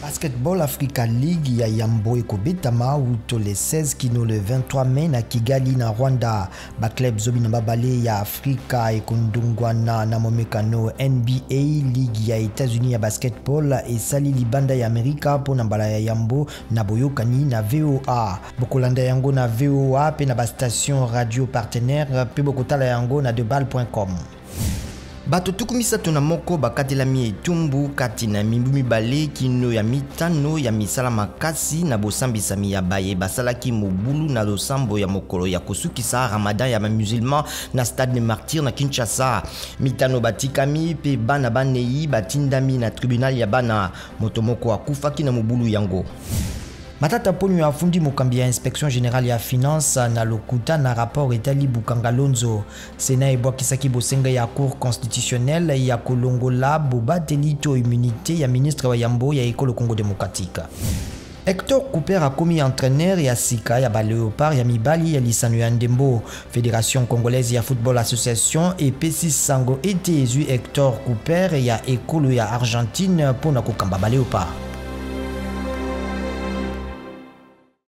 Basketball Africa League ya yambo ekobetama wuto le 16 kino le 23 mai na Kigali na Rwanda. Ba club 12 ya Afrika ekondongwana na momekano. NBA, Ligue ya États-Unis ya basketball, esali libanda ya Amerika mpo na mbala ya yambo na boyokani na VOA. Bokolanda yango na VOA mpe na bastation radio partenaire mpe bokotala yango na debal.com. Bato 31 bakatelami etumbu kati na mibu 2 kino ya 5 ya misala makasi na bosambisami ya baye basalaki mobulu na losambo ya mokolo ya kosukisa Ramadan ya bamusulman na Stade de Martyr na Kinshasa. 5 batikami mpe bana 4 batindami na tribunal ya bana. Moto moko akufaki na mobulu yango. Matata Ponyo afundi mokambi ya inspection générale ya finance na lokuta na rapport etali Bukanga Lonzo. Sénat ebwakisaki bosenga ya cour constitutionnelle ya kolongola bobateli to immunité ya ministre wa yambo ya ekolo Congo démocratique. Hector Cooper akomi entraîneur ya sika ya ba Léopard ya mibali ya lisano ya ndembo. Fédération congolaise ya football association epesi sango ete ezwi Hector Cooper ya ekolo ya Argentine mpona kokamba ba Léopard.